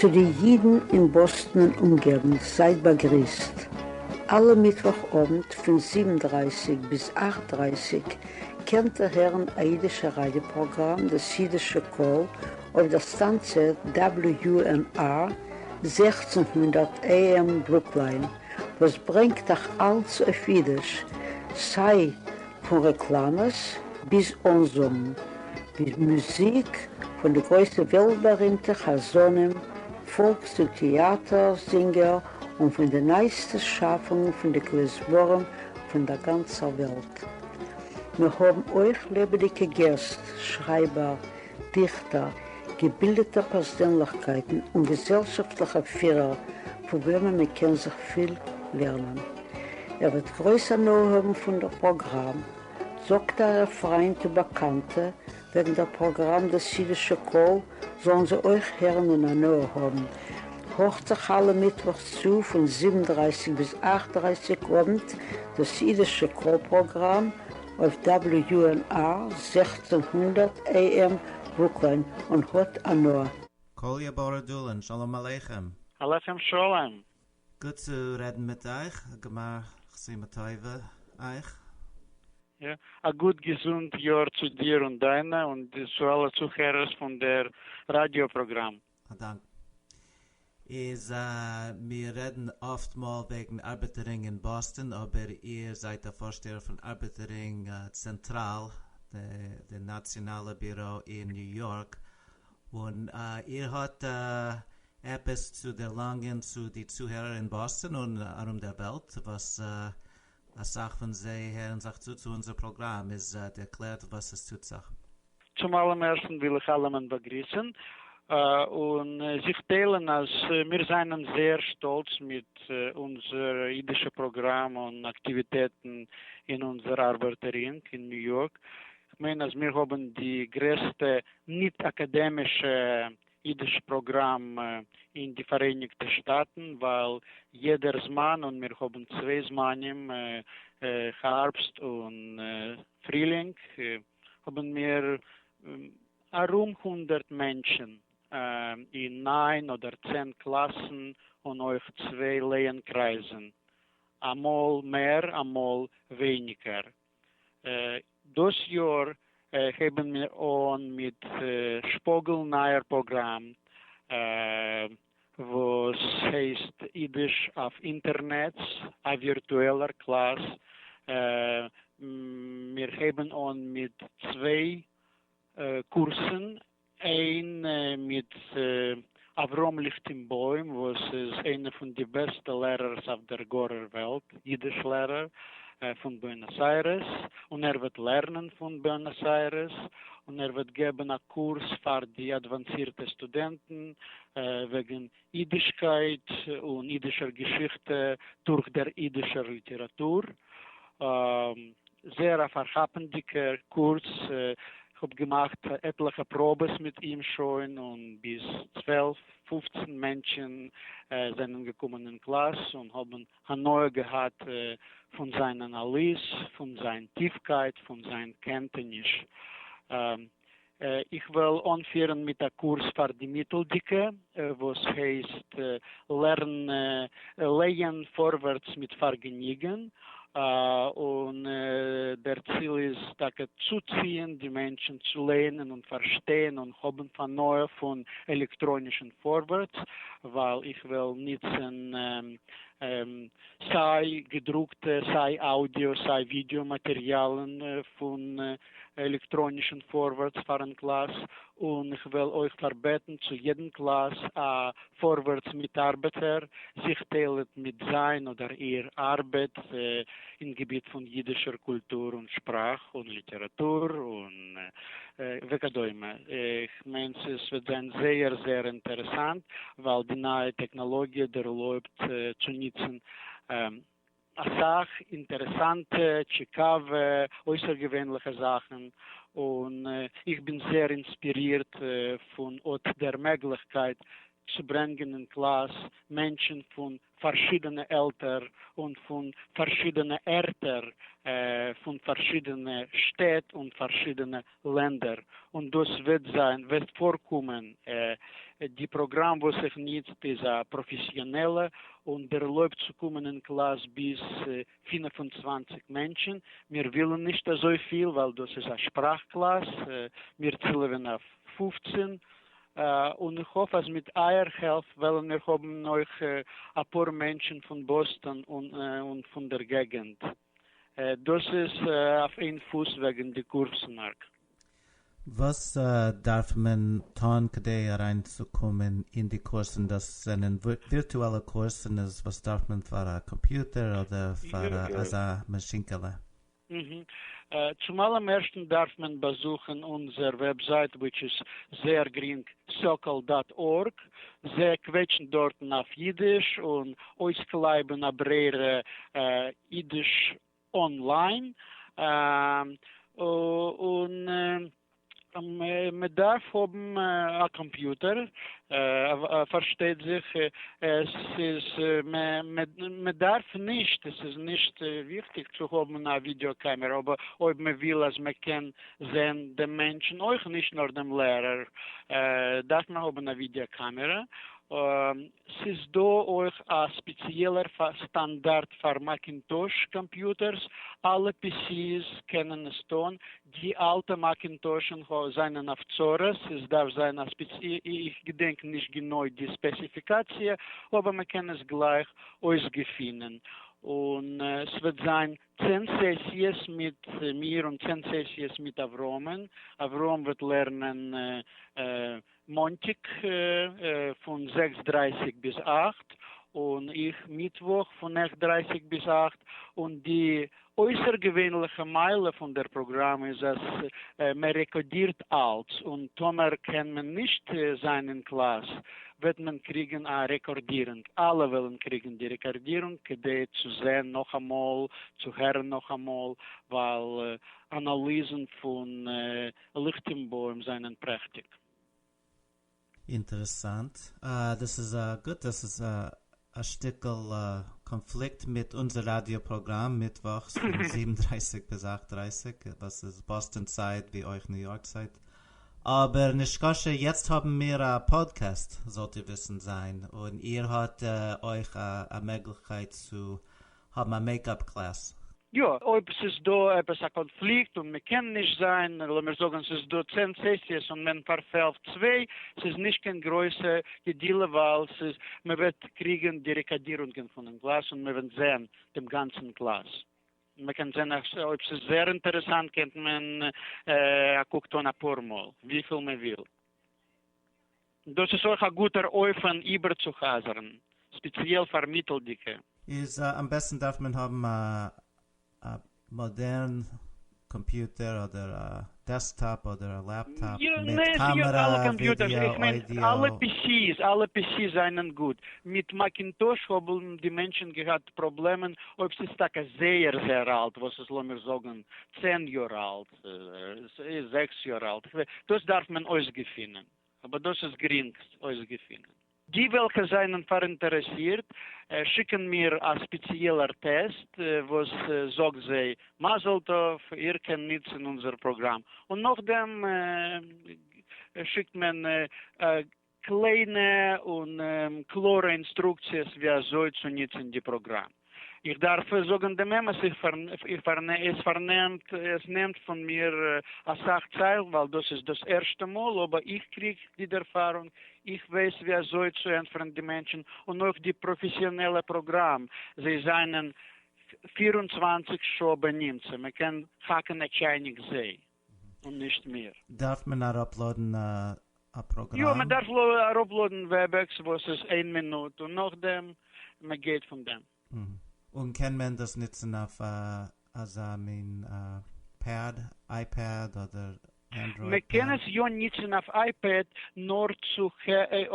צו די אידן אין באסטן און אומגעגנט, זייט באגריסט. אלע מיטוואך אוונט פון זיבן דרייסיג ביז אכט דרייסיג קענט איר הערן א אידישע ראדיא פראגראם דאס אידישע קול אויף דער סטאנציע WUNR 1600 AM ברוקליין וואס ברענגט אייך אלץ אויף אידיש, סיי פון רעקלאמעס ביז אנזאגן, ביז מוזיק פון די גרויסע וועלט-בארימטע חזנים, פאלקס און טעאטער זינגער און פון די נייעסטע שאפונגען פון די כלי-זמרים פון דער גאנצער וועלט. מיר האבן אויך לעבעדיגע געסט, שרייבער, דיכטער, געבילדעטע פערזענליכקייטן און געזעלשאפטליכע פירער פון וועמען מען קען זיך פיל לערנען. איר וועט גרויס הנאה האבן פון דער פראגראם. זאגט אייערע פריינט און באקאנטע וועגן דער פראגראם דאס אידישע קול, זאלן זיי אויך הערן און הנאה האבן. הארכט זיך אלע מיטוואך צו פון זיבן דרייסיג ביז אכט דרייסיג אוונט דאס אידישע קול פראגראם אויף WUNR 1600 AM ברוקליין און האט הנאה. קאליע באראדולין, שלום עליכם. עליכם שלום. גוט צו רעדן מיט אייך, א גמר חתימה טובה אייך. יא, א גוט געזונט יאר צו דיר און דיינע און צו אלע צוהערערס פון דער ראדיא פראגראם. א דאנק. איז מיר רעדן אפט מאל וועגן ארבעטער רינג אין באסטאן, אבער איר זייט א פארשטייער פון ארבעטער רינג צענטראל, די נאציאנאלע ביורא אין ניו יארק, און איר האט עפעס צו דערלאנגען צו די צוהערער אין באסטאן און ארום דער וועלט, וואס אסאך פון זיי הערן זיך צו צו אונזער פראגראם, איז ערקלערט וואס עס טוט זיך. צום אלעם ערשטן וויל איך אלעמען באגריסן און זיך טיילן אז מיר זענען זייער שטאלץ מיט אונזער אידישע פראגראם און אקטיוויטעטן אין אונזער ארבעטער רינג אין ניו יארק. כ'מיין אז מיר האבן די גרעסטע ניט אקאדעמישע אידיש פראגראם אין די פאראייניגטע שטאטן ווייל יעדער זמן און מיר האבן צוויי זמנים הארבסט און פרילינג האבן מיר ארום הונדערט מענטשן אין ניין אדער צען קלאסן און אויך צוויי לייען-קרייזן, אמאל מער אמאל ווייניגער. דאס יאר הייבן מיר אן מיט שפאגל נייער פראגראם וואס הייסט אידיש אויף אינטערנעץ, א ווירטועלער קלאס, מיר הייבן אן מיט צוויי קורסן, איין מיט אברהם ליכטענבוים וואס איז איינע פון די בעסטע לערערס אויף דער גארער וועלט, אידיש לערער פון בוענאס איירעס, און ער וועט לערנען פון בוענאס איירעס, און ער וועט געבן א קורס פאר די אדוואנסירטע סטודענטן וועגן אידישקייט און אידישער געשיכטע דורך דער אידישער ליטעראטור. זייער א פארכאפענדיגער קורס, איך האב געמאכט עטליכע פראבעס מיט אים שוין און ביז צוועלף פופצן מענטשן זענען געקומען אין קלאס און האבן הנאה געהאט פון זיין אנאליז, פון זיין טיפקייט, פון זיין קענטעניש. איך וועל אנפירן מיט א קורס פאר די מיטלדיקע וואס הייסט לערן לייען פארווערטס מיט פארגעניגען, און דער ציל איז טאקע צוציען די מענטשן צו לייענען און פארשטיין און האבן הנאה פון עלעקטראנישן פארווערטס, ווייל איך וועל ניצן סיי געדרוקטע סיי אודיאו סיי ווידעא מאטעריאלן פון עלעקטראנישן פארווערטס פארן קלאס, און איך וועל אויך פארבעטן צו יעדן קלאס א פארווערטס מיטארבעטער זיך טיילן מיט זיין אדער איר ארבעט אין געביט פון אידישער קולטור און שפראך און ליטעראטור און וכדומה. איך מיין ס'איז וועט זיין זייער זייער אינטערעסאנט ווייל די נייע טעכנאלאגיע דערלויבט צו ניצן אסאך אינטערעסאנטע, טשיקאווע, אויסערגעווענליכע זאכן, און איך בין זייער אינספירירט פון אט דער מעגליכקייט. צו ברענגען אין קלאס מענטשן פון פארשידענע עלטער און פון פארשידענע ערטער, פון פארשידענע שטעט און פארשידענע לענדער, און דאס וועט זיין, וועט פארקומען. די פראגראם וואס איך ניץ איז א פראפעסיאנעלע און דערלויבט צו קומען אין קלאס ביז 25 מענטשן. מיר ווילן נישט אזויפיל ווייל דאס איז א שפראך קלאס, מיר צילעווען אויף 15. און איך האף אז מיט אייער הילף וועלן מיר האבן אויך אפאר מענטשן פון באסטאן און פון דער געגנט. דאס איז אויף איין פוס וועגן די קורסן. וואס דארף מען טון כדי אריינצוקומען אין די קורסן? דאס זענען ווירטואלע קורסן, איז וואס דארף מען פאר א קאמפיוטער אדער פאר אזא מאשינקעלע? צום אלעם ערשטן דארף מען באזוכן אונזער וועבזייט, which איז זייער גרינג, sokol dot org. זיי קוועטשן דארטן אויף אידיש און אויסקלייבן א ברירה אידיש אנליין, און מען דארף האבן א קאמפיוטער, פארשטייט זיך, עס איז, מען דארף נישט, עס איז נישט וויכטיג צו האבן א ווידעא קעמערע, אבער אויב מען וויל אז מען קען זען דעם מענטשן אויך, נישט נאר דעם לערער, דארף מען האבן א ווידעא קאמערע. ס'איז דא אויך א ספעציעלער סטאנדארט פאר מאקינטאש קאמפיוטערס, אלע PCs קענען עס טון, די אלטע מאקינטאשן זענען אויף צרות, עס דארף זיין א ספעצי, איך געדענק נישט גענוי די ספעסיפיקאציע, אבער מען קען עס גלייך אויסגעפינען, און ס'וועט זיין 10 סעסיעס מיט מיר און 10 סעסיעס מיט אברהמ'ן. אברהם וועט לערנען מאנטיג פון 6:30 ביז 8, און איך מיטוואך פון 8:30 ביז 8. און די אויסערגעווענליכע מעלה פון דער פראגראם איז אז מען רעקארדירט אלץ, און טאמער קען מען נישט זיין אין קלאס וועט מען קריגן א רעקארדירונג, אלע וועלן קריגן די רעקארדירונג כדי צו זען נאכאמאל, צו הערן נאכאמאל, ווייל אנאליזן פון ליכטענבוים זענען פרעכטיג. אינטערעסאנט. דאס איז גוט, דאס איז א שטיקל קאנפליקט מיט אונזער ראדיא פראגראם מיטוואכס פון 7:30 ביז 8:30, וואס איז באסטאן צייט ווי אויך ניו יארק צייט. אבער נישקשה, יעצט האבן מיר א פאדקעסט, זאלט איר וויסן זיין, און איר האט אויך א מעגליכקייט צו האבן א make-up class. יא, אויב ס'איז דא עפעס א קאנפליקט און מ'קען נישט זיין, לאמיר זאגן ס'איז דא 10 סעסיעס און מען פארפעלט צוויי, ס'איז נישט קיין גרויסע גדילה ווייל ס'איז, מ'וועט קריגן די רעקארדירונגען פונעם קלאס און מ'וועט זען דעם גאנצן קלאס. מ'קען זען אויב ס'איז זייער אינטערעסאנט קען מען א קוק טון אפאר מאל, וויפיל מען וויל. דאס איז אויך א גוטער אופן איבערצוחזר'ן, ספעציעל פאר מיטלדיקע. איז אמבעסטן דארף מען האבן א מאדערן קאמפיוטער אדער א דעסקטאפ אדער א לעפטאפ מיט קאמערא, ווידעא, אוידיא? אלע PCs, אלע PCs זענען גוט. מיט מאקינטאש האבן די מענטשן געהאט פראבלעמען אויב ס'איז טאקע זייער זייער אלט, וואס איז לאמיר זאגן 10 יאר אלט, 6 יאר אלט, דאס דארף מען אויסגעפינען, אבער דאס איז גרינג אויסגעפינען. די וועלכע זענען פאראינטערעסירט שיקן מיר א ספעציעלער טעסט וואס זאגט זיי מזל טוב, איר קענט נוצן אונזער פראגראם, און נאכדעם שיקט מען קליינע און קלארע אינסטרוקציעס ווי אזוי צו נוצן די פראגראם. איך דארף זאגן דעם אמת, עס פארנעמט, עס נעמט פון מיר אסאך צייט ווייל דאס איז דאס ערשטע מאל, אבער איך קריג די ערפארונג, איך ווייס ווי אזוי צו ענטפערן די מענטשן, און אויך די פראפעסיאנעלע פראגראם, זיי זענען 24 שעה בנמצא, מען קען האקן א טשייניק זיי און נישט מיר. דארף מען אראפלאדן א פראגראם? יא, מען דארף אראפלאדן וועבעקס וואס איז איין מינוט, און נאכדעם מען גייט פון דעם. און קען מען דאס נוצן אויף אזא מין pad, iPad אדער ענדרויד מען קען עס יא נוצן אויף iPad, נאר צו,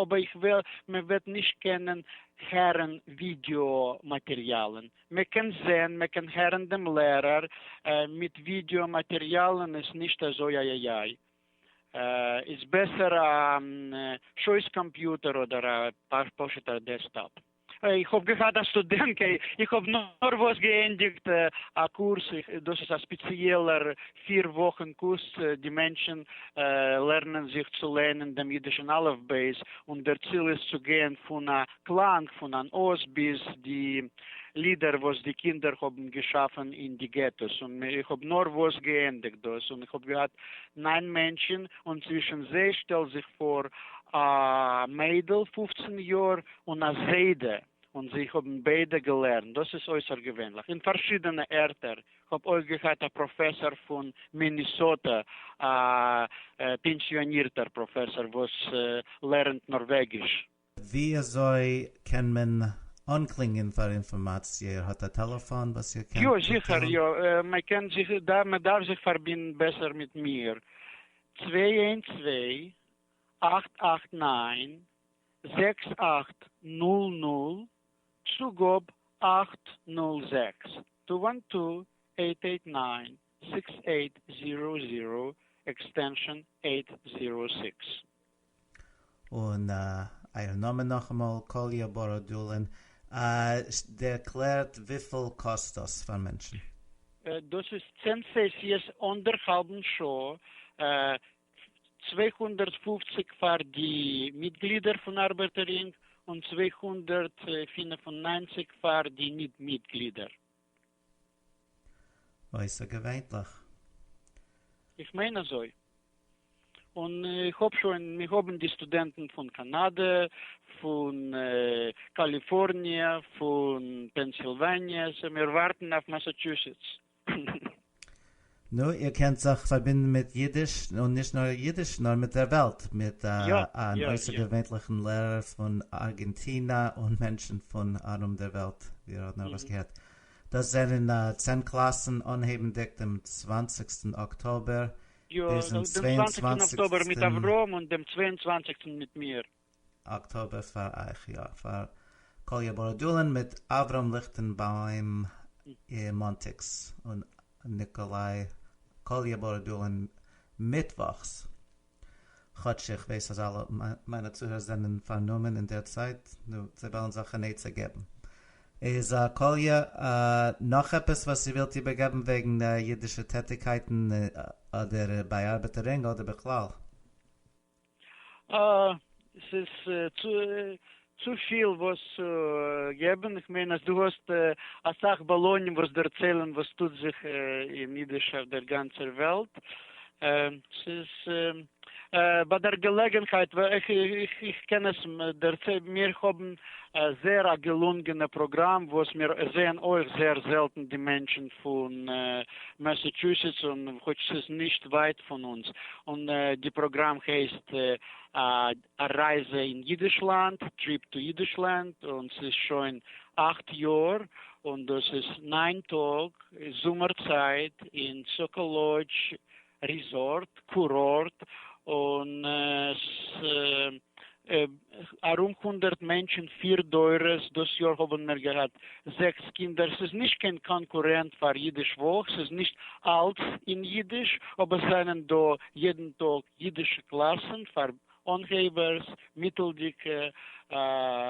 אבער איך וועל, מען וועט נישט קענען הערן ווידעא מאטעריאלן. מען קען זען, מען קען הערן דעם לערער, מיט ווידעא מאטעריאלן איז נישט אזוי איי איי איי. איז בעסער א שויס קאמפיוטער אדער א פשוטער דעסקטאפ. איך האב געהאט א סטודענט, איך האב נארוואס געענדיגט א קורס, דאס איז א ספעציעלער פיר וואכן קורס, די מענטשן לערנען זיך צו לייענען דעם אידישן אלף בית, און דער ציל איז צו גיין פון א קלאנג, פון אן אות ביז די לידער וואס די קינדער האבן געשאפן אין די געטאס, און איך האב נארוואס געענדיגט דאס, און איך האב געהאט ניין מענטשן, און צווישן זיי שטעלט זיך פאר א מיידל פופצן יאר און א זיידע, און זיי האבן ביידע געלערנט, דאס איז אויסערגעווענליך, אין פארשידענע ערטער, כ'האב אויך געהאט א פראפעסאר פון מיניסאטע, א פענסיאנירטער פראפעסאר וואס לערנט נארוועגיש. ווי אזוי קען מען אנקלינגען פאר אינפארמאציע? איר האט א טעלעפאן וואס איר קענט יא זיכער יא, מען קען זיך, מען דארף זיך פארבינדן בעסער מיט מיר, צוויי איינס צוויי אכט אכט ניין 6800 צוגאב 806, 212 889 6800 extension 806. און אייער נאמען נאכאמאל, קאליע באראדולין, דערקלערט וויפיל קאסט דאס פאר מענטשן? דאס איז 10 סעסיעס אנדערהאלבן שעה, 250 פאר די מיטגלידער פון ארבעטער רינג און 295 פאר די ניט מיטגלידער. אויסערגעווענליך. איך מיין אזוי. און איך האב שוין, מיר האבן די סטודענטן פון קאנאדע, פון קאליפארניע, פון פענסילוועניע, so מיר ווארטן אויף מאסאטשוסעטס. נו, איר קענט זיך פארבינדן מיט אידיש, און נישט נאר אידיש, נאר מיט דער וועלט, מיט אן אויסערגעווענליכן לערער פון ארגענטינא און מענטשן פון ארום דער וועלט, ווי איר האט נארוואס געהערט. דאס זענען 10 קלאסן אנהייבנדיג דעם צוואנציגסטן אקטאבער ביזן צוויי און דעם צוואנציגסטן אקטאבער מיט אברהם און דעם 22סטן מיט מיר. אקטאבער פאר אייך, יא, פאר קאליע באראדולין מיט אברהם ליכטענבוים מאנטיגס און ניקאליי קאליע באראדולין מיטוואכס. כאטש איך ווייס אז אלע מיינע צוהערער זענען פארנומען אין דער צייט, נו, זיי וועלן זיך אן עצה געבן. איז קאליע, נאך עפעס וואס איר ווילט איבערגעבן וועגן אידישע טעטיקייטן אדער ביי ארבעטער רינג אדער בכלל? ס'איז צופיל וואס צו געבן, איך מיין אז דו האסט אסאך באלאנים וואס דערציילן וואס טוט זיך אין אידיש אויף דער גאנצער וועלט, ס'איז ביי דער געלעגנהייט, איך קען עס דערציילן, מיר האבן זייער א געלונגענע פראגראם וואס מיר זעען אויך זייער זעלטן די מענטשן פון מאסאטשוסעטס און כאטש ס'איז נישט ווייט פון אונז, און די פראגראם הייסט א רייזע אין אידישלאנד, Trip to Yiddishland, און ס'איז שוין 8 יאר, און דאס איז 9 טאג זומער צייט אין סאקאל לאדזש ריזארט, קורארט, און ארום 100 מענטשן, פיר דורות. דאס יאר האבן מיר געהאט זעקס קינדער. ס'איז נישט קיין קאנקורענט פאר אידיש וואך, ס'איז נישט אלץ אין אידיש, אבער זענען דא יעדן טאג אידישע קלאסן פאר אנהייבערס, מיטלדיקע,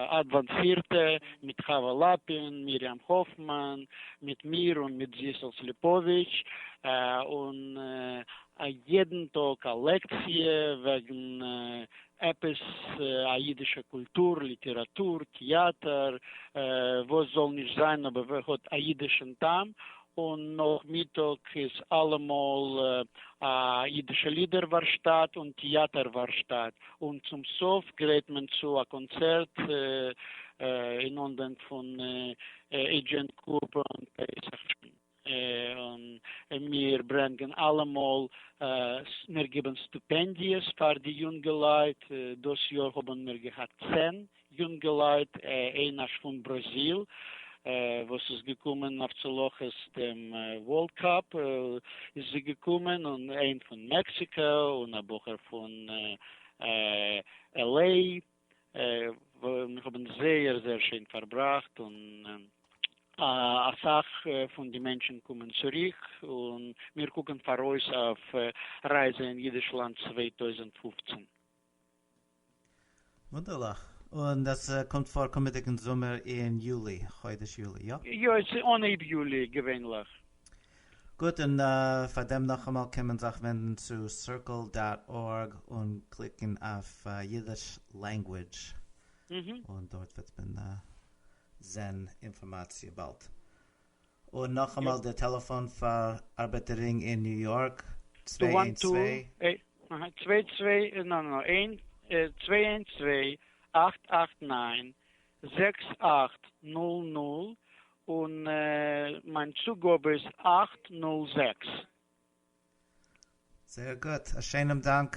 אדוואנסירטע, מיט חווה לאפין, מרים האפמאן, מיט מיר און מיט זיסל סליפאוויטש, און יעדן טאג א לעקציע וועגן עפעס א אידישע קולטור, ליטעראטור, טעאטער, וואס זאל נישט זיין, אבער האט א אידישן טעם, און נאכמיטאג איז אלעמאל א אידישע לידער ווארשטאט און טעאטער ווארשטאט, און צום סוף גרייט מען צו א קאנצערט אין אנדענק פון עידזשענט קופער און פסח. און מיר ברענגען אלעמאל, מיר געבן סטיפענדיעס פאר די יונגעלייט, דאס יאר האבן מיר געהאט 10 יונגעלייט, איינער פון בראזיל וואס איז געקומען אויף צו להכעיס דעם World Cup איז זי געקומען, און איין פון מעקסיקא און א בחור פון LA. מיר האבן זייער זייער שיין פארבראכט און. א סך פון די מענטשן קומען צוריק, און מיר קוקן פאראויס אויף רייזע אין אידישלאנד 2015. וואונדערליך. און דאס קומט פאר קומענדיגן זומער אין יולי, חודש יולי, יא? יא, עס איז אנהייב יולי געווענליך. גוט, און פאר דעם נאכאמאל קען מען זיך ווענדן צו circle dot org און קליקן אויף Yiddish language און דארט וועט מען זען אינפארמאציע באלד. און נאכאמאל דער טעלעפאן פאר ארבעטער רינג אין ניו יארק, 212. צוויי צוויי, נא נא נא, איין, צוויי איינס צוויי, אכט אכט ניין, זעקס אכט נול נול, און מיין צוגאב איז 806. זייער גוט, א שיינעם דאנק.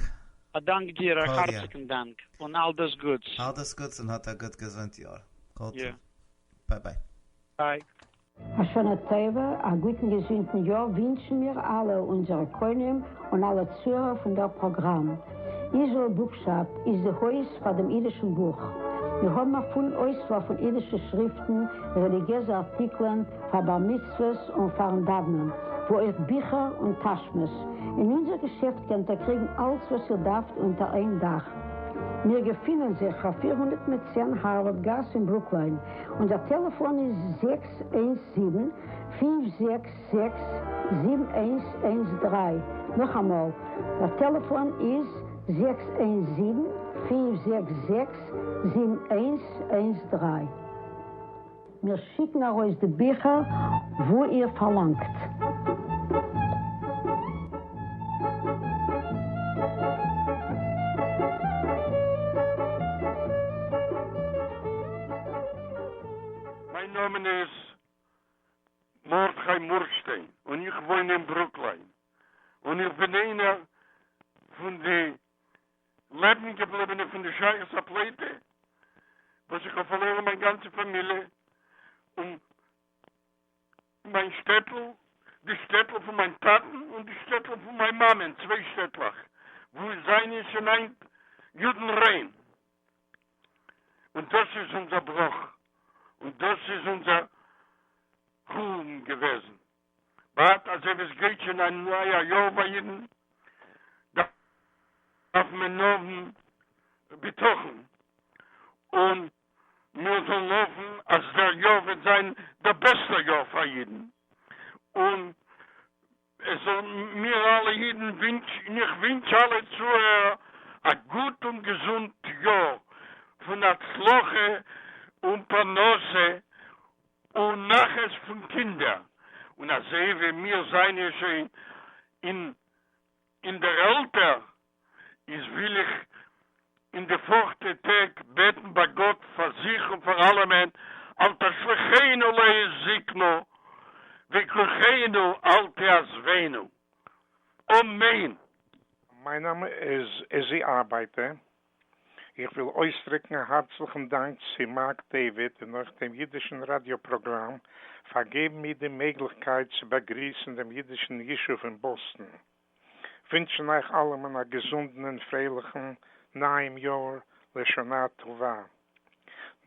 א דאנק דיר, א הארציגן דאנק, און אלדאס גוטס. אלדאס גוטס און האט א גוט געזונט יאר. כל טוב. ביי ביי. ביי. א שנה טובה, א גוטן געזונטן יאר ווינטשן מיר אלע אונזערע קונים און אלע צוהערער פון דער פראגראם. איזראעל בוקשאפ איז די הויז פאר דעם אידישן בוך. מיר האבן א פולן אויסוואל פון אידישע שריפטן, רעליגיעזע ארטיקלען, פאר בר מצוות און פארן דאוונען, ווי אויך ביכער און טאשמעס. אין אונזער געשעפט קענט איר קריגן אלץ וואס איר דארפט אונטער איין דאך. מיר געפינען זיך אויף 410 הארווארד גאס אין ברוקליין. אונזער טעלעפאן איז 617 566 7113. נאכאמאל, דער טעלעפאן איז 617 566 7113. מיר שיקן ארויס די ביכער וואו איר פארלאנגט. מיין נאמען איז מרדכי מורשטיין און איך וואוין אין ברוקליין, און איך בין איינער פון די לעבן געבליבענע פון די שארית הפליטה, וואס איך האב פארלוירן מיין גאנצע פאמיליע און מיין שטעטל, די שטעטל פון מיין טאטן און די שטעטל פון מיין מאמען, צוויי שטעטלעך וואו עס זענען שוין היינט יודן ריין. און דאס איז אונזער בראך, און דאס איז אונזער חורבן געוועזן. באט אזוי ווי עס גייט שוין א נייע יאר ביי אידן, דארף מען האבן בטחון, און מיר זאלן האפן אז דער יאר וועט זיין דער בעסטער יאר פאר אידן, און עס זאל מיר אלע אידן ווינטשן, איך ווינטש אלע צוהערער א גוט און געזונט יאר פון הצלחה און פרנסה און נחת פון קינדער, און אזוי ווי מיר זענען שוין אין אין דער עלטער, איז וויל איך אין די פארכטע טעג בעטן ביי גאט פאר זיך און פאר אלעמען, אל תשליכנו לעת זקנה, וכוחנו אל תעזבנו. אמן! מיין נאמען איז איזי ארבייטער. איך וויל אויסדריקן א הארצליכן דאנק צו מארק דעיוויד און אויך דעם אידישן ראדיא פראגראם פאר געבן מיר די מעגליכקייט צו באגריסן דעם אידישן ישוב אין באסטן. ווינטשן אייך אלעמען א געזונטן און פרייליכן נייעם יאר לשנה טובה.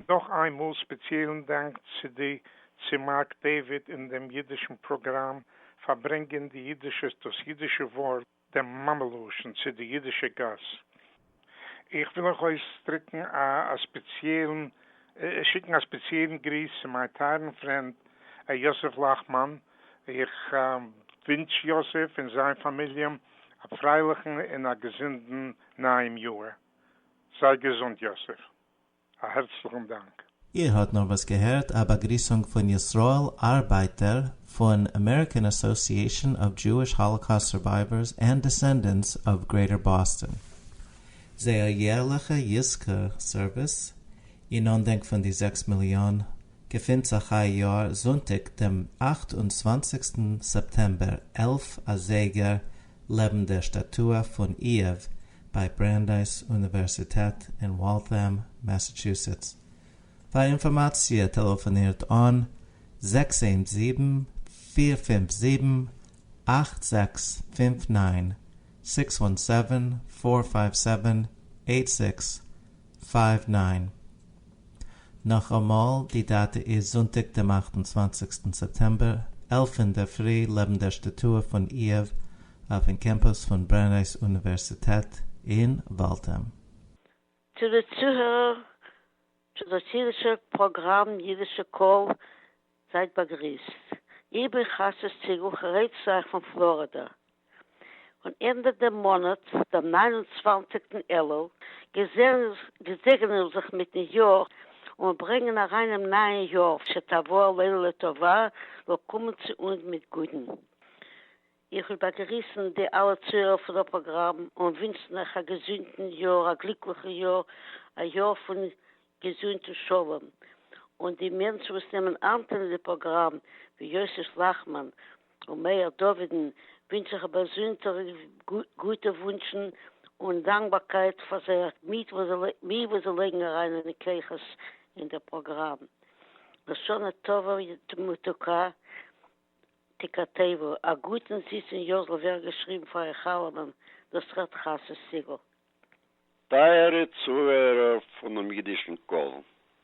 נאך איינמאל ספעציעלן דאנק צו די צו מארק דעיוויד און דעם אידישן פראגראם פאר ברענגען די אידישע דאס אידישע ווארט דעם מאמע לשון צו די אידישע גאס. איך וויל אויך אויסדריקן א ספעציעלן שיקן א ספעציעלן גריס צו מיין טייערן פרענד יוסף לאכמאן, איך ווינטש יוסף און זיין פאמיליע א פרייליכן און א געזונטן נייעם יאר. זיי געזונט יוסף. א הערצליכן דאנק. איר האט נארוואס געהערט א באגריסונג פון ישראל ארבייטער פון American Association of Jewish Holocaust Survivors and Descendants of Greater Boston. זייער יערליכע יזכור סערוויס אין אנדענק פון די זעקס מיליאן געפינט זיך היי יאר זונטאג דעם 28סטן סעפטעמבער 11 אזייגער לעבן דער סטאטוע פון איוב ביי בראנדייס אוניווערסיטעט אין וואלטהאם, מאסאטשוסעטס. פאר אינפארמאציע טעלעפאנירט אן 617 457 8659 617 457 8659. נאך אמאל, די דאטע איז זונטאג דעם 28 סעפטעמבער, 11 אין דער פרי, לעבן דער סטאטוע פון איוב אויפן קעמפוס פון ברענדייס אוניווערסיטעט אין וואלטהאם. צו די צוהערער צו דאס אידישע פראגראם אידישע קול, זייט באגריסט. איך בין חסה סיגל, כ'רעד צו אייך פון פלארידע. און ענדע דעם מאנאט, דעם 29 אלול, געזעגענען מיר זיך מיטן יאר און ברענגען אריין דעם נייען יאר, שתבוא עלינו לטובה, זאל קומען צו אונז מיט גוטן. איך וויל באגריסן די אלע צוהערער פון דער פראגראם און ווינטשן אייך א געזונטן יאר, א גליקליכן יאר, א יאר פון געזונט און שלום. און די מענטשן וואס נעמען אנטייל אין די פראגראם, ווי יוסף לאכמאן און מאיר דוד'ן, ווינטש איך א באזונדערע גוטע וואונטשן און דאנקבארקייט פאר זייער מי וואס זיי לייגן אריין אין די כוחות אין דער פראגראם. לשנה טובה ומתוקה תכתבו, א גוטן זיסן יאר זאל ווערן געשריבן פאר אייך אלעמען, דאס רעדט חסה סיגל. טייערע צוהערער פונעם אידישן קול,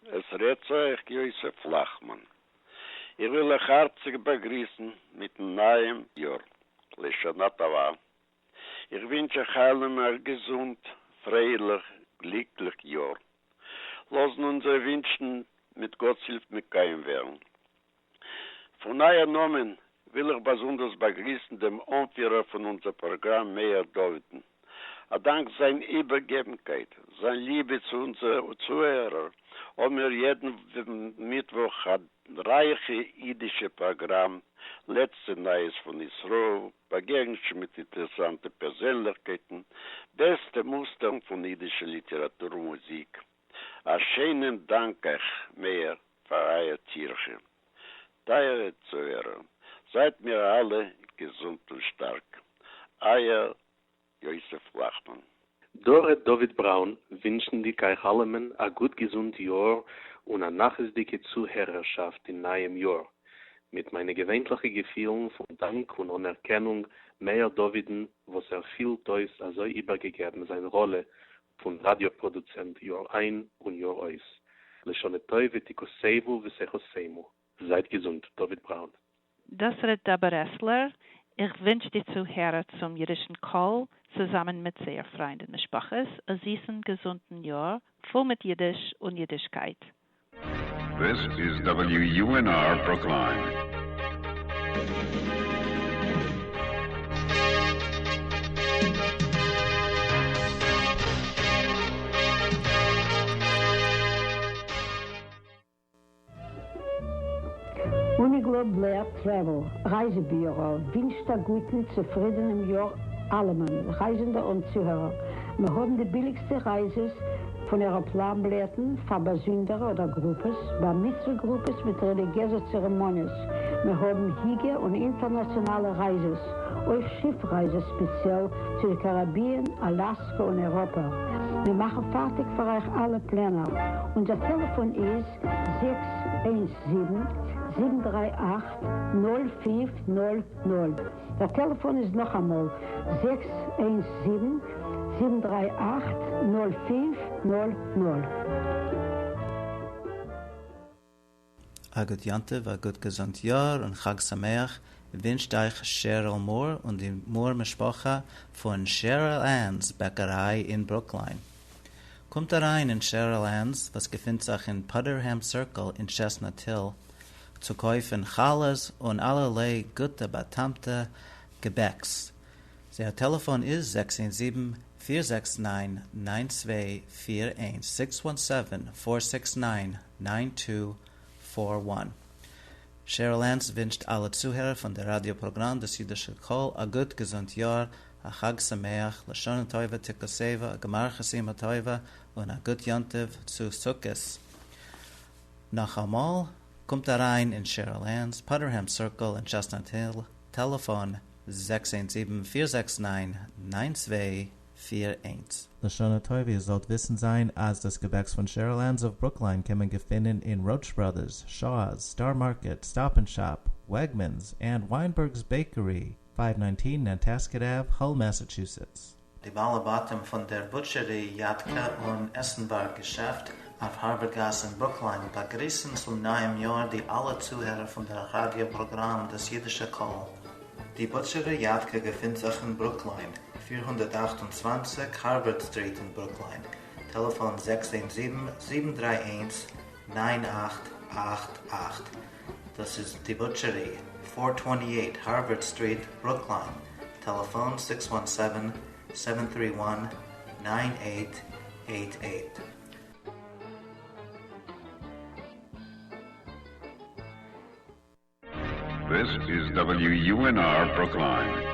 עס רעדט צו אייך יוסף לאכמאן. איך וויל אייך הארציג באגריסן מיטן נייעם יאר, לשנה טובה. איך ווינטש אייך אלעמען א געזונט, פרייליך, גליקליך יאר. לאזן אונזערע ווינטשן מיט גאט'ס הילף מקוים ווערן. פון אייער נאמען וויל איך באזונדערס באגריסן דעם אנפירער פון אונזער פראגראם מאיר דוד'ן. א דאנק זיין איבערגעבנקייט, זיין ליבע צו אונזערע צוהערער, האבן מיר יעדן מיטוואך א רייכע אידישע פראגראם, לעצטע נייעס פון ישראל, באגעגענישן מיט אינטערעסאנטע פערזענליכקייטן, בעסטע מוסטערן פון אידישע ליטעראטור און מוזיק. א שיינעם דאנק אייך מאיר פאר אייער טירחה. טייערע צוהערער, זייט מיר אלע געזונט און שטארק. אייער יוסף לאכמאן. דא רעדט דוד בראון, ווינטשנדיג אייך אלעמען א גוט געזונט יאר און א נחת'דיגע צוהערערשאפט אין נייעם יאר. מיט מיינע געווענטליכע געפילן פון דאנק און אנערקענונג מאיר דוד'ן וואס ער פילט אויס אזוי איבערגעגעבן זיין ראלע פון ראדיא פראדוצענט יאר איין און יאר אויס. לשנה טובה תכתבו ותחתמו. זייט געזונט, דוד בראון. דאס רעדט דעבארא רעסלער. איך ווינטש די צוהערער צום אידישן קול, צוזאמען מיט זייער פריינד און משפחות, א זיסן געזונטן יאר, פול מיט אידיש און אידישקייט. This is WUNR Brookline. Uniglobe Blair Travel, רייזע-ביורא, ווינטשט א גוטן, צופרידענעם יאר אלעמען, רייזענדע און צוהערער. מיר האבן די ביליגסטע רייזעס פון עראפלאן בילעטן פאר באזונדערע אדער גרופעס, בר מצוה גרופעס מיט רעליגיעזע צערעמאניעס. מיר האבן היגע און אינטערנאציאנאלע רייזעס, אויך שיף רייזעס ספעציעל צו די קאראביען, אלאסקא און אייראפע. מיר מאכן פארטיג פאר אייך אלע פלענער. אונזער טעלעפאן איז 617 738 0500. דער טעלעפאן איז נאכאמאל 617 738 0500. א גוט יום טוב, א גוט געזונט יאר און חג שמח ווינטשט אייך שעריל מור און די מור משפחה פון שעריל ענס בעקעריי אין ברוקליין. קומט אריין אין שעריל ענס וואס געפינט זיך אין פאטערהעם סירקל אין טשעסנאט היל צו קויפן חלות און אלערליי גוטע באטעמטע געבעקס. זייער טעלעפאן איז 617 469 9241 617 469 9241. שעריל ענס ווינטשט אלע צוהערער פון דער ראדיא פראגראם דאס אידישע קול א גוט געזונט יאר, א חג שמח, לשנה טובה תכתבו, א גמר חתימה טובה און א גוט יום טוב צו סוכות. נאכאמאל, קומט אריין אין שעריל ענס, פאטערהעם סירקל אין טשעסנאט היל, טעלעפאן 617 469 9241. לשנה טובה, איר זאלט וויסן זיין, אז דאס געבעקס פון שעריל ענס אוו ברוקליין קען מען געפינען אין Roche Brothers, Shaw's, Star Market, Stop and Shop, Wegmans, and Weinberg's Bakery, 519 Nantasket Ave, Hull, Massachusetts. די בעלי בתים פון דער butchery, יאטקע און עסנווארג געשעפט אויף הארווארד גאס אין ברוקליין באגריסן צום נייעם יאר די אלע צוהערער פון דער ראדיא פראגראם דאס אידישע קול. די בוטשערי יאטקע געפינט זיך אין ברוקליין, 428 הארווארד סטריט אין ברוקליין, טעלעפאן 617-731-9888. דאס איז די בוטשערי, 428 הארווארד סטריט, ברוקליין, טעלעפאן 617-731-9888. This is WUNR Brookline.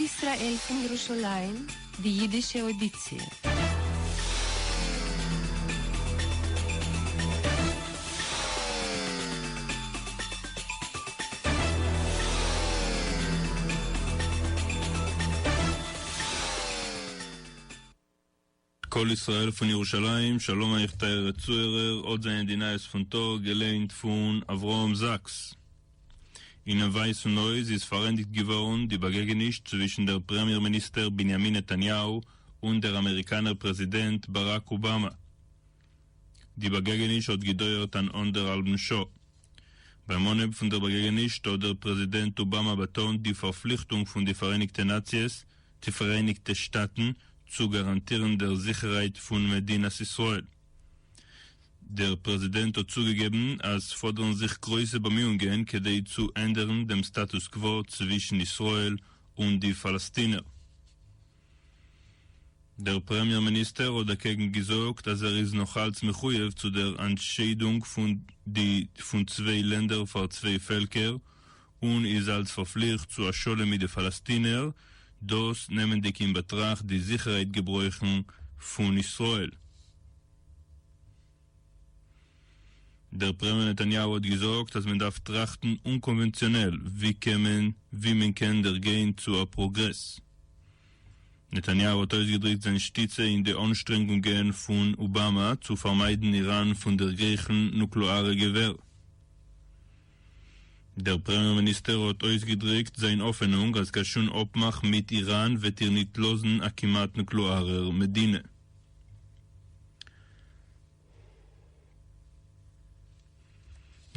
ישראל פון ירושלים, די יידישע אוידיציע. קול ישראל פון ירושלים, שלום אייך טייערע צוהערער, אט זענען די נייעס פון טאג, געליינט פון אברהם זאקס. אינעם ווייסן הויז איז פארענדיגט געווארן די באגעגעניש צווישן דער פרעמיער מיניסטער בנימין נתניהו און דער אמעריקאנער פרעזידענט באראק אובאמא. די באגעגעניש האט געדויערט אן אנדערהאלבן שעה. ביים אנהייב פון דער באגעגעניש האט דער פרעזידענט אובאמא באטאנט די פארפליכטונג פון די פאראייניגטע נאציעס, די פאראייניגטע שטאטן, צו גאראנטירן דער זיכערהייט פון מדינת ישראל. דער פרעזידענט האט צוגעגעבן אז ס'פאדערן זיך גרויסע באמיאונגען כדי צו ענדערן דעם סטאטוס קווא צווישן ישראל און די פאלעסטינער. דער פרעמיער מיניסטער האט דאקעגן געזאגט אז ער איז נאכאלץ מחויב צו דער אנטשיידונג פון די פון צוויי לענדער פאר צוויי פעלקער און איז אלץ פארפליכט צו א שלום מיט די פאלעסטינער, דאס נעמענדיג אין באטראכט די זיכערהייט געברויכן פון ישראל. דער פרעמיער נתניהו האט געזאגט אז מען דארף טראכטן אומקאנווענציאנעל ווי קען מען ווי מען קען דערגיין צו א פראגרעס. נתניהו האט אויסגעדריקט זיין שטיצע אין די אנשטרענגונגען פון אובאמא צו פארמיידן איראן פון דערגרייכן נוקלעארע געווער. דער פרעמיער מיניסטער האט אויסגעדריקט זיין האפענונג אז קיין שום אפמאך מיט איראן וועט איר ניט לאזן א כמעט נוקלעארער מדינה.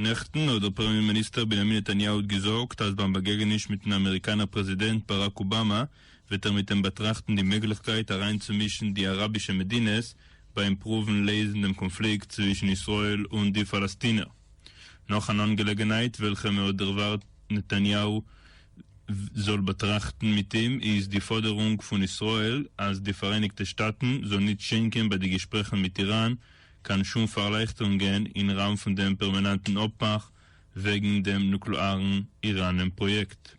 נעכטן האט דער פרעמיער מיניסטער בנימין נתניהו געזאגט אז ביים באגעגעניש מיטן אמעריקאנער פרעזידענט באראק אובאמא וועט ער מיט אים באטראכטן די מעגליכקייט אריינצומישן די אראבישע מדינות ביים פרואוון לעזן דעם קאנפליקט צווישן ישראל און די פאלעסטינער. נאך אן אנגעלעגנהייט וועלכע מען האט דערווארט נתניהו זאל באטראכטן מיט אים איז די פאדערונג פון ישראל אז די פאראייניגטע שטאטן זאל ניט שענקען ביי די געשפרעכן מיט איראן קיין שום פארלייכטערונגען אין ראם פון דעם פערמענאנטן אפמאך וועגן דעם נוקלעארן איראנעם פראיעקט.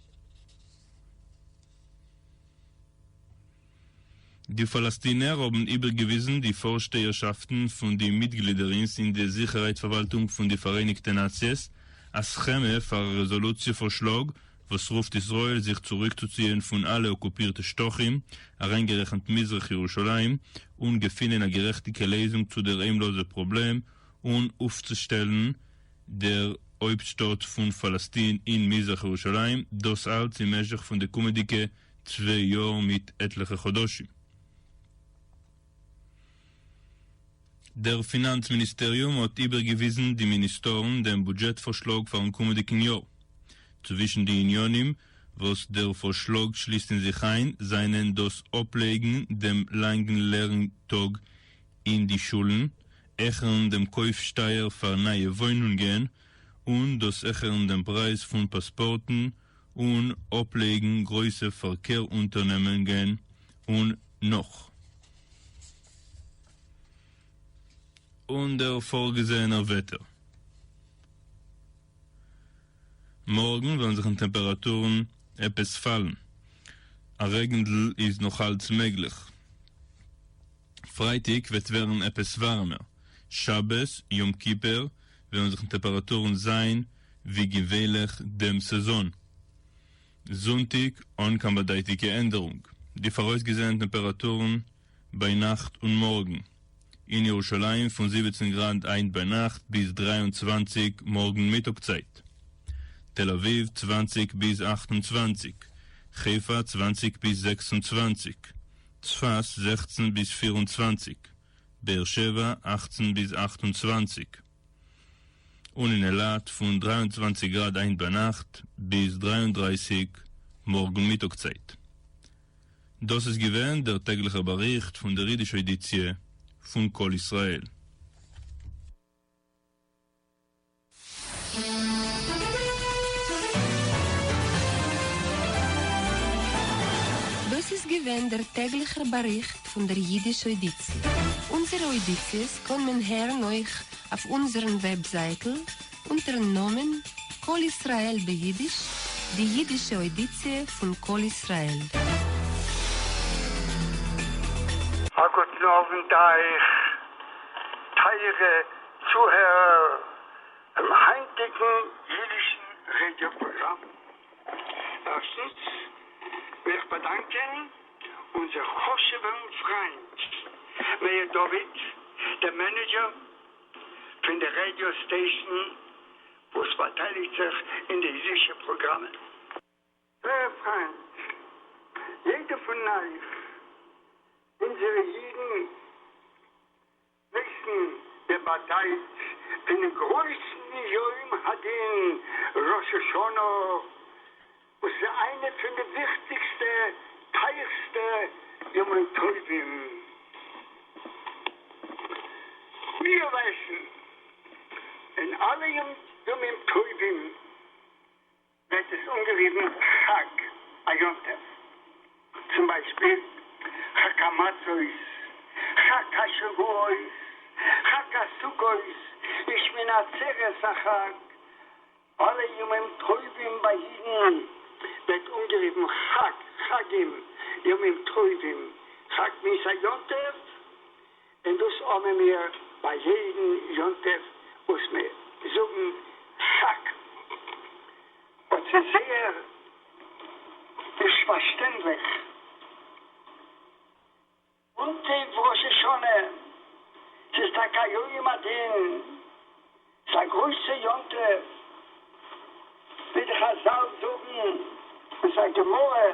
די פאלעסטינער האבן איבערגעוויזן די פארשטייערשאפטן פון די מיטגלידערינס אין די זיכערהייט פארוואלטונג פון די פאראייניגטע נאציעס א סכעמע פאר א רעזאלוציע פארשלאג וואס רופט ישראל זיך צוריקצוציען פון אלע אקופירטע שטחים, אריינגערעכנט מזרח ירושלים, און געפינען א גערעכטיגע לעזונג צו דער היימלאזע פראבלעם און אויפצושטעלן דער הויפטשטאט פון פאלעסטין אין מזרח ירושלים, דאס אלץ אין משך פון די קומענדיגע צוויי יאר מיט עטליכע חדשים. דער פינאנץ מיניסטעריום האט איבערגעוויזן די מיניסטארן דעם בודזשעט פארשלאג פארן קומענדיגן יאר. צווישן די עניינים וואס דער פארשלאג שליסט אין זיך איין זענען דאס אפלייגן דעם לאנגן לערן טאג אין די שולן, העכערן דעם קויף שטייער פאר נייע וואוינונגען, און דאס העכערן דעם פרייז פון פאספארטן און אפלייגן גרויסע פארקער אונטערנעמונגען און נאך. און דער פארגעזעענער וועטער. מארגן וועלן זיך די טעמפעראטורן עפעס פאלן. א רעגנדל איז נאכאלץ מעגליך. פרייטאג וועט ווערן עפעס ווארעמער. שבת, יום כיפור, וועלן זיך די טעמפעראטורן זיין ווי געווענליך דעם סעזאן. זונטאג אן קיין באדייטיגע ענדערונג. די פאראויסגעזעענע טעמפעראטורן ביינאכט און מארגן אין ירושלים פון 17 גראד היינט ביינאכט ביז 23 מארגן מיטאג צייט. תל אביב 20 ביז 28, חיפה 20 ביז 26, צפת 16 ביז 24, באר שבע 18 ביז 28, און אין אילת פון 23 גראד היינט ביינאכט ביז 33 מארגן מיטאג צייט. דאס איז געווען דער טעגליכער באריכט פון דער אידיש אוידיציע פון קול ישראל. דאס איז געווען דער טעגליכער באריכט פון דער אידיש אוידיציע. אונזערע אוידיציעס קען מען הערן אויך אויף אונזערן וועבזייטל אונטערן נאמען קול ישראל ביידיש, די אידישע אוידיציע פון קול ישראל. גוטן אָוונט אײַך, טײַערע צוהערער פֿון הײַנטיקן ייִדישן ראַדיאָ-פּראָגראַם. ערשטנס, וויל איך באַדאַנקען אונדזער חשובֿן פֿרײַנד, מאיר דוד, דער מענעדזשער פֿון דער ראַדיאָ-סטיישאָן, וואָס באַטייליקט זיך אין די ייִדישע פּראָגראַמען. טייערע פריינט, יעדער פון אייך, אונזערע אידן, ווייסן דעם באדייט פונעם גרויסן יום הדין ראש השנה, וואס איז איינע פון די וויכטיגסטע, טייערסטע ימים טובים. מיר ווייסן, אין אלע ימים טובים ווערט עס אנגערופן חג, א יום טוב. צום ביישפיל, חג המצות, חג השבועות, חג הסוכות, און שמיני עצרת החג. אלע ימים טובים ביי אידן ווערט אנגערופן חג, חגים, ימים טובים. חג מיינט א יום טוב, און דאס האבן מיר ביי יעדן יום טוב וואס מיר זאגן חג. באט ס'איז זייער נישט פארשטענדליך. יום טוב ראש השנה, ס'איז טאקע א יום הדין, ס'איז א גרויסע יום טוב, ווי די חזל זאגן, ס'איז א גמרא,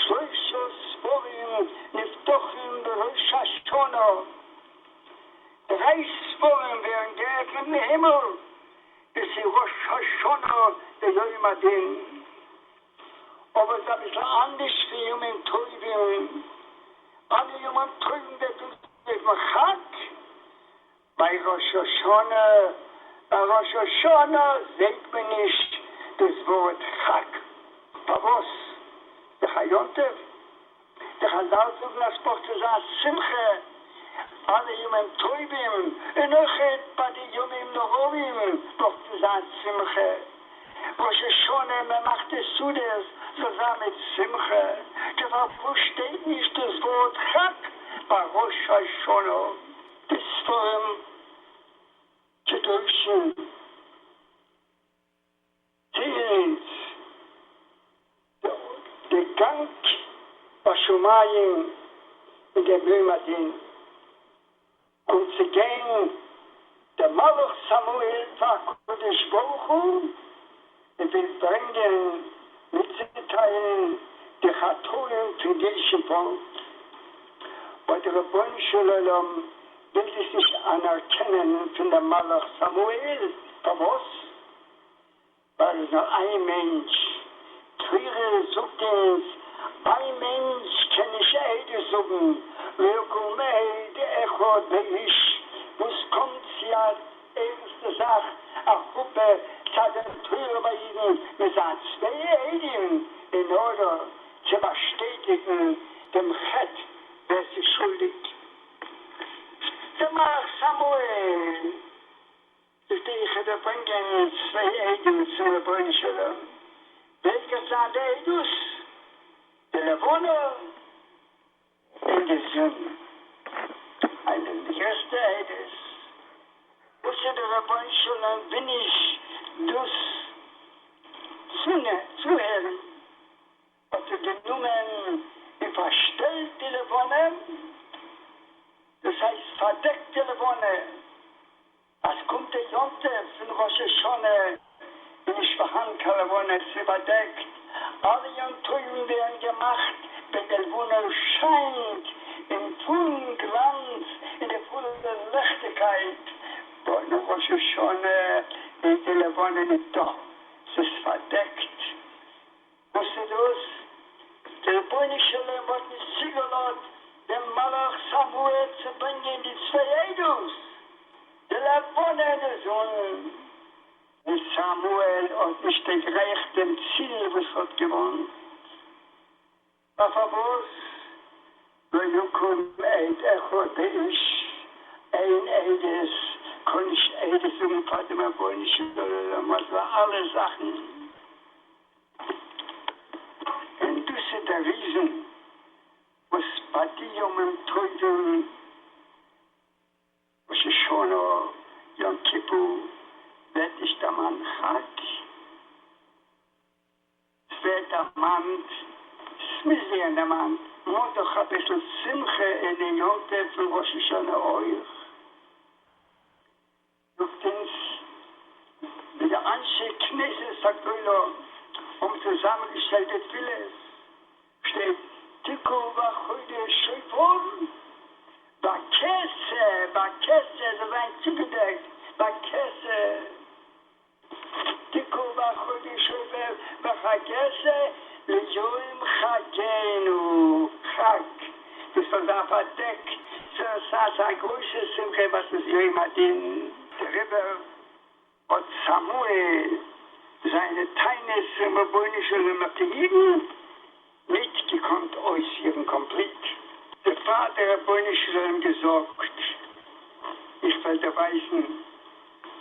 שלושה ספרים נפתחים בראש השנה, דריי ספרים ווערן געעפנט אין הימל, דאס איז ראש השנה דער יום הדין, אבער ס'איז אביסל אנדערש פון ימים טובים, אלע ימים טובים ווערט אנגערופן חג, ביי ראש השנה, ביי ראש השנה זעהט מען נישט דאס ווארט חג, פארוואס? דאך א יום טוב, די חזל זאגן אז ס'ברויך צו זיין שמחה אלע ימים טובים, און אויכעט ביי די ימים נוראים ברויך צו זיין שמחה, ראש השנה מען מאכט די סעודות זאל זיין מיט שמחה, טא פארוואס שטייט נישט דאס ווארט חג ביי ראש השנה? די ספרים קדושים טיילן אונז די גאנג בשמים אין דעם יום הדין, קומט צו גיין דער מלאך סמואל פאר הקדוש ברוך הוא און וויל ברענגען מיטצוטיילן די חטאים פון אידישן פאלק, אבער דער רבונו של עולם וויל דאס נישט אנערקענען פון דעם מלאך סמואל, פארוואס? ווייל ער איז נאר איין מענטש, תורה זאגט אונז, איין מענטש קען נישט עדות זאגן, לא יקום עד אחד באיש, וואס קומט צו א ערנסטע זאך, א חופה צו א דין תורה ביי אידן, מוז זיין צוויי עדים אין ארדער צו באשטעטיגן דעם חטא ווער ס'איז שולדיג. דער מלאך סמואל זאגט איך וועל ברענגען צוויי עדים צום רבונו של עולם, ווער גייט זיין די עדות? די לבנה און די זון, איינע פון די גרעסטע עדות וואס איז דער רבונו של עולם וויל נישט דאס צוהערן. האט ער גענומען און פארשטעלט די לבנה, דאס הייסט פארדעקט די לבנה, אז קומט דער יום טוב פון ראש השנה איז נישט פארהאן קיין לבנה, עס איז באדעקט, אלע יום טובים ווערן געמאכט ווען די לבנה שיינט אין פולן גלאנץ, אין די פולע ליכטיגקייט, און ראש השנה איז די לבנה ניטא, ס'איז פארדעקט. וואס איז דאס? דער רבונו של עולם האט נישט צוגעלאזט דעם מלאך סמואל צו ברענגען די צוויי עדות, די לבנה און די זון, און סמואל האט נישט דערגרייכט דעם ציל וואס ער האט געוואלט. נאר פארוואס? לא יקום עד אחד באיש, איין עדות קען נישט עדות זאגן פאר דעם רבונו של עולם אויף אלע זאכן. און דאס איז דער ריזען וואס ביי די. ימים טובים, ראש השנה, יום כיפור, ווערט נישט דערמאנט חג, ס'ווערט דערמאנט, ס'מוז ווערן דערמאנט, מ'האט דאך אביסל שמחה אין דעם יום טוב פון ראש השנה אויך. זאגט אונז ווי די אנשי כנסת הגדולה האבן צוזאמענגעשטעלט די תפילות, שטייט תקעו בחודש שופר, בכסה, בכסה זאל זיין צוגעדעקט, בכסה, תקעו בחודש שופר בחגסה ליום חגינו, חג, דאס זאל זיין פארדעקט, ס'זאל זיין אזא גרויסע שמחה וואס איז יום הדין. דעריבער האט סמואל זיינע טענות צום רבונו של עולם אויף די אידן ניט געקאנט אויספירן קאמפליט. דערפאר האט דער רבונו של עולם געזאגט, איך וועל דיר ווייזן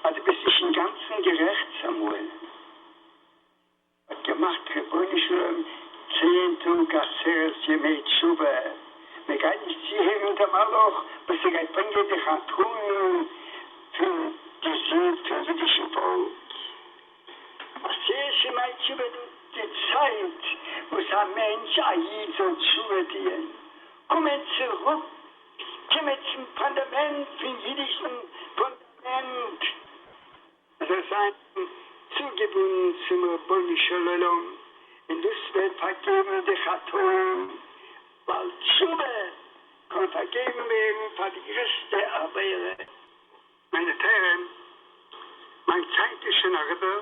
אז דו ביסט נישט אינגאנצן גערעכט, סמואל האט געמאכט רבונו של עולם צעהן טאג עשרת ימי תשובה, מען גייט נישט צוהערן דעם מלאך וואס ער גייט ברענגען די חטאים פון די זינד פון אידישן פאלק. עשרת ימי תשובה די צייט וואס א מענטש א איד זאל תשובה טוען, קומען צוריק קומען צום פונדאמענט פון אידישן פונדאמענט. זאל זיין צוגעבונדן צום רבונו של עולם, און דאס וועט פארגעבן די חטאים, ווייל תשובה קען פארגעבן ווערן פאר די גרעסטע עבירה. מיינע טייערע, מיין צייט איז שוין אריבער,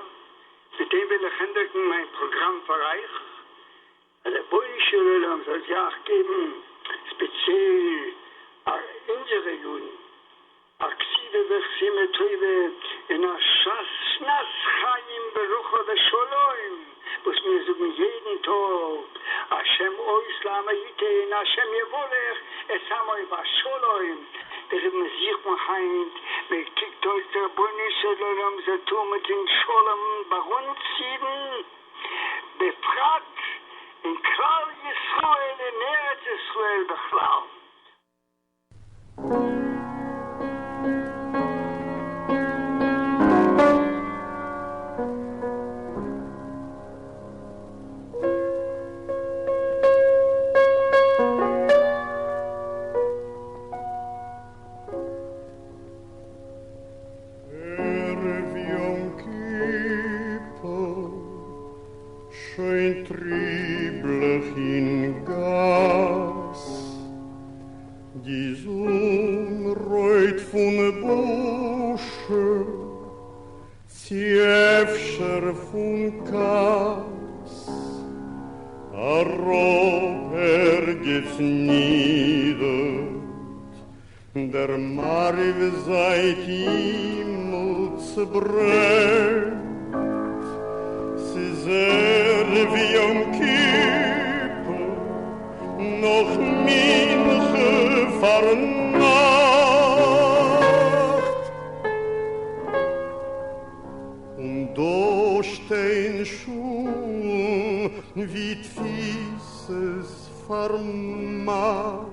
מיט דעם וויל איך ענדיגן מיין פראגראם פאר אייך, אז דער רבונו של עולם זאל אייך געבן ספעציעל פאר אונזערע יודן א כתיבה וחתימה טובה און א שעת שנת חיים ברכה ושלום, וואס מיר זאגן יעדן טאג, השם עוז לעמו יתן, השם יברך את עמו בשלום, דעריבער זוכט מען היינט, מען קוקט אויס דער רבונו של עולם זאל טון מיט אונז שלום ביי אונז אידן, בפרט אין כלל ישראל און ארץ ישראל בכלל. ערב יום כיפור שוין טריבלעך אין גאס, די זון רויט פון בושה, צי אפשר פון כעס, אראפ ערגעץ נידערט דער מערב זייט הימל צעברענט, ס'איז ערב יום כיפור נאך מנחה פארנאכט, און דא שטיין שולן ווי תפיסות פארמאכט.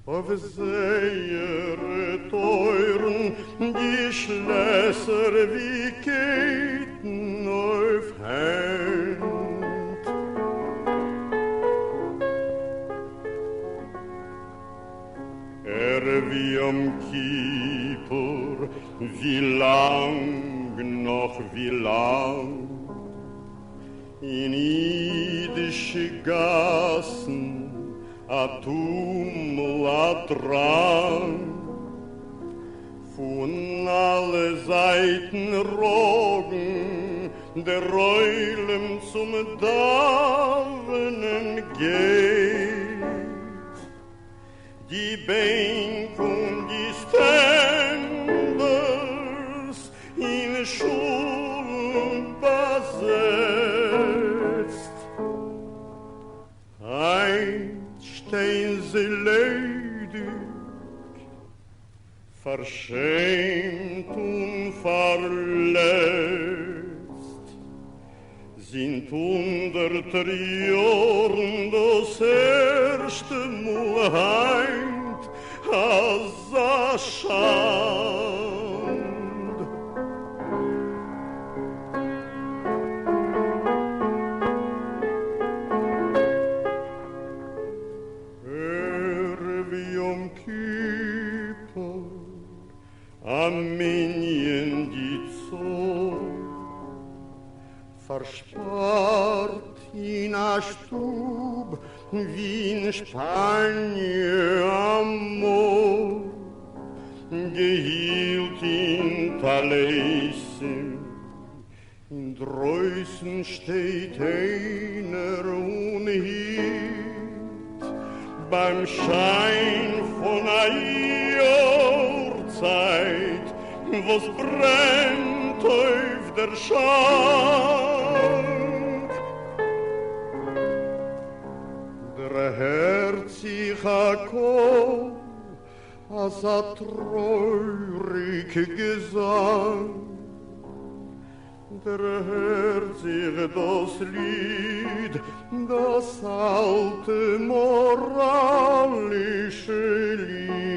אויף זייערע טויערן די שלעסער ווי קייטן אויף הענט. ערב יום כיפור, ווי לאנג נאך ווי לאנג אין אידישע גאסן א טומל א דראנג, פון אלע זייטן ראגן, דער עולם צום דאווענען גייט, די בענק און די סטענדערס אין שולן באזעצט. היינט שטיין זיי ליידיג, פארשעמט און פארלעצט. זינט הונדערטער יארן דאס ערשטע מאל היינט אזא שאנד. ערב יום כיפור א מנין די צאל פארשפארט אין א שטוב ווי אין שפאניע אמאל, געהילט אין טליתים, אינדרויסן שטייט איינער און היט ביים שיין פון א יארצייט וואס ברענט אויף דער שאנק. דערהערט זיך א קול, אזא טרויעריג געזאנג. דערהערט זיך דאס ליד, דאס אלטע מאראלישע ליד.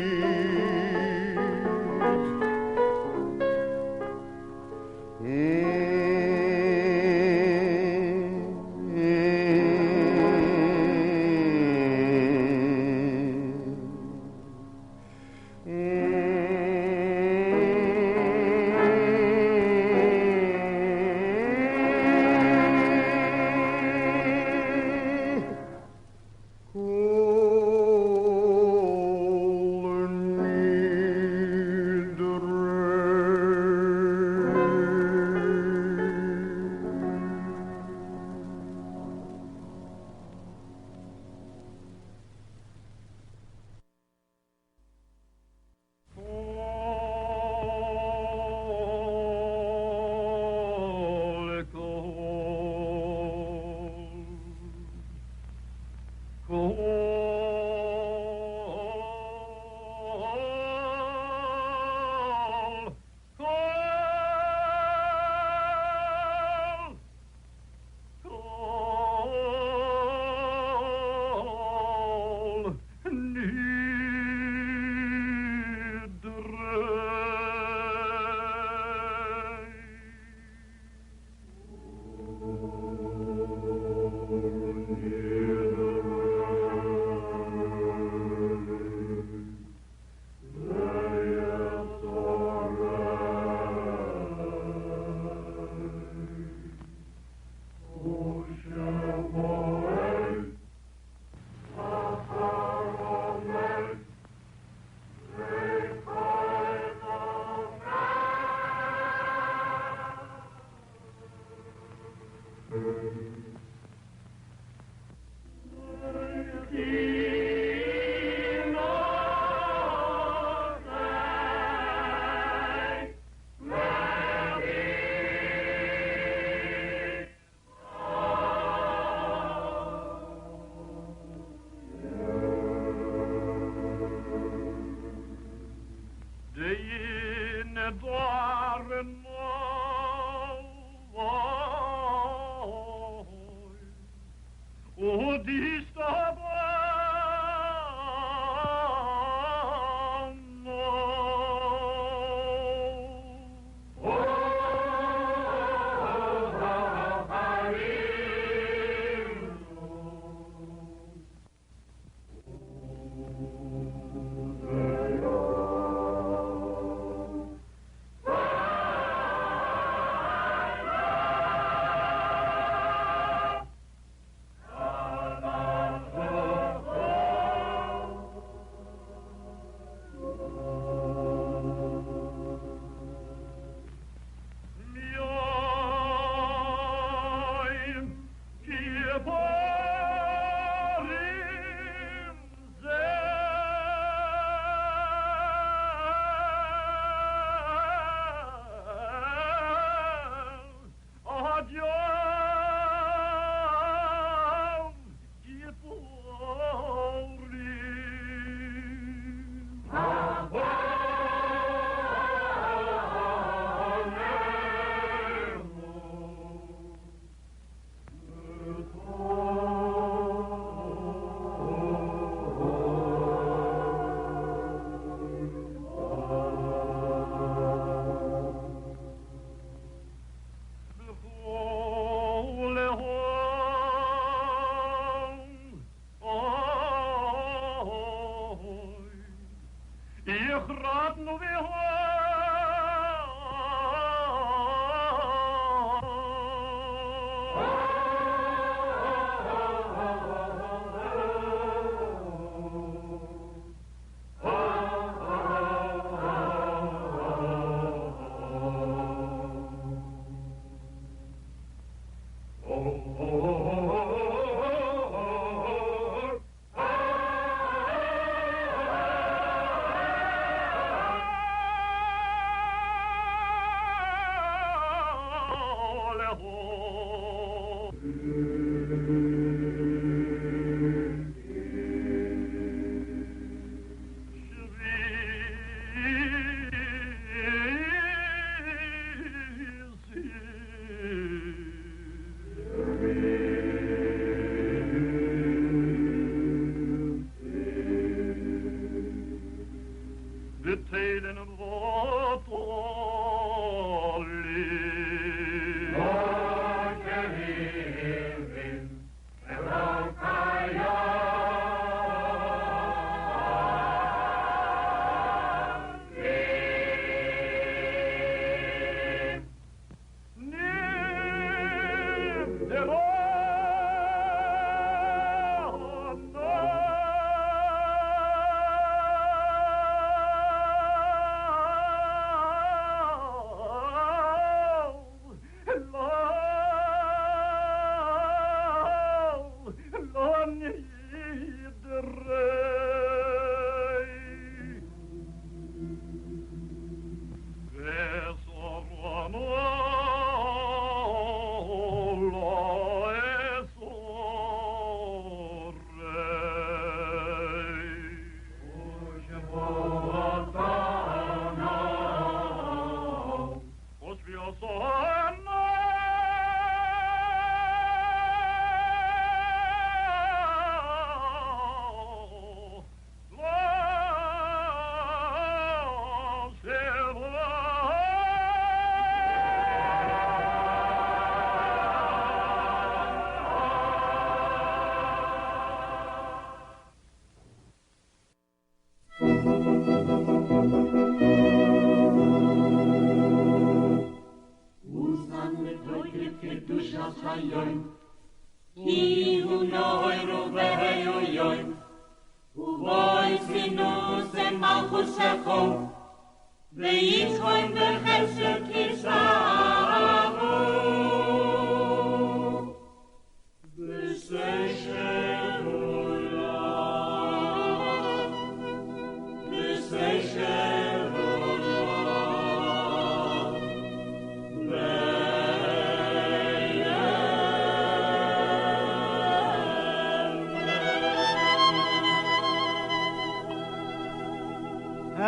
יחרטנו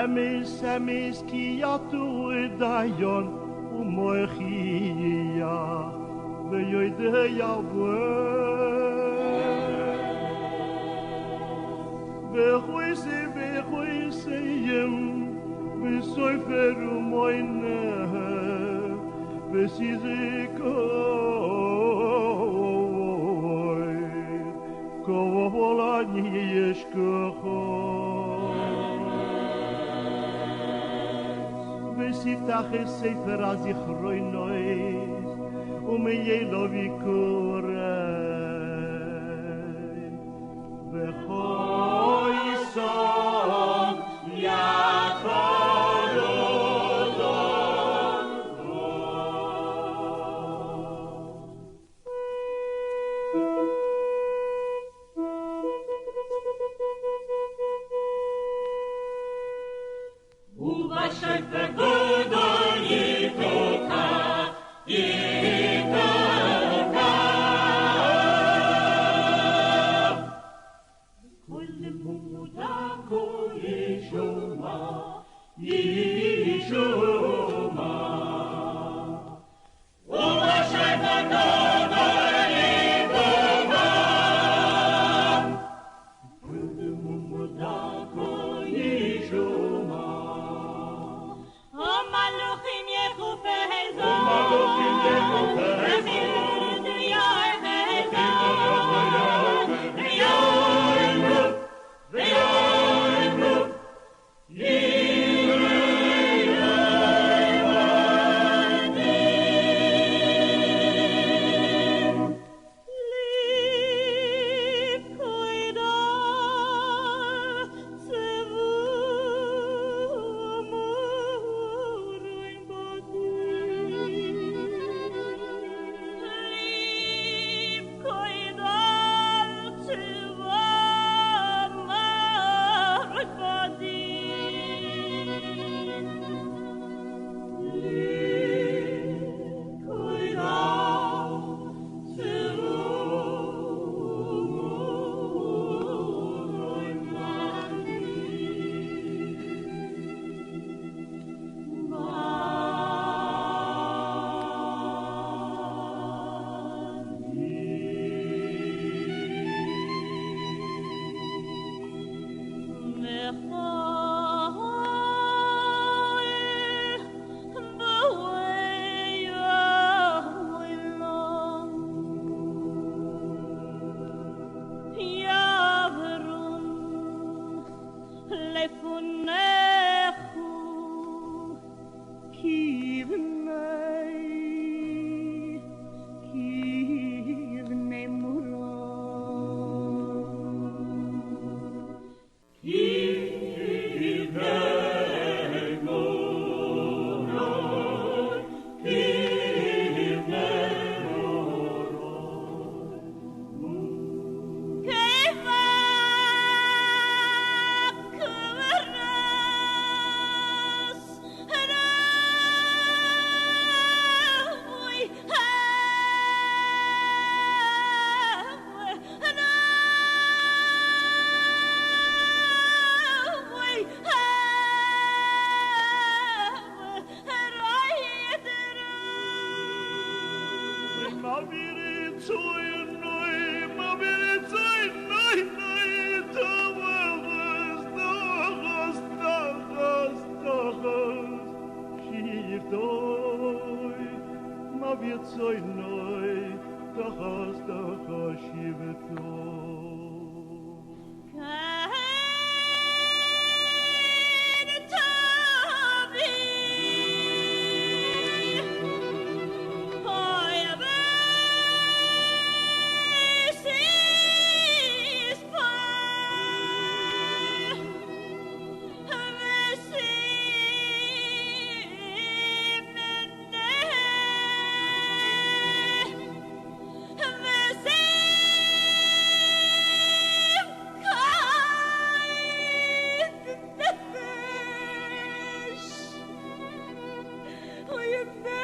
Emis, emis, ki yatu dayon umochiya veyoyde yavwe Vechoise, vechoise yem Vesoifer umoine Vesizikoy Kovolani yeshkocho ותפתח את ספר הזיכרונות ומילא ויקורא בכל יסוד Yeah. רצונוי תחסדך שבטו. Oh, you.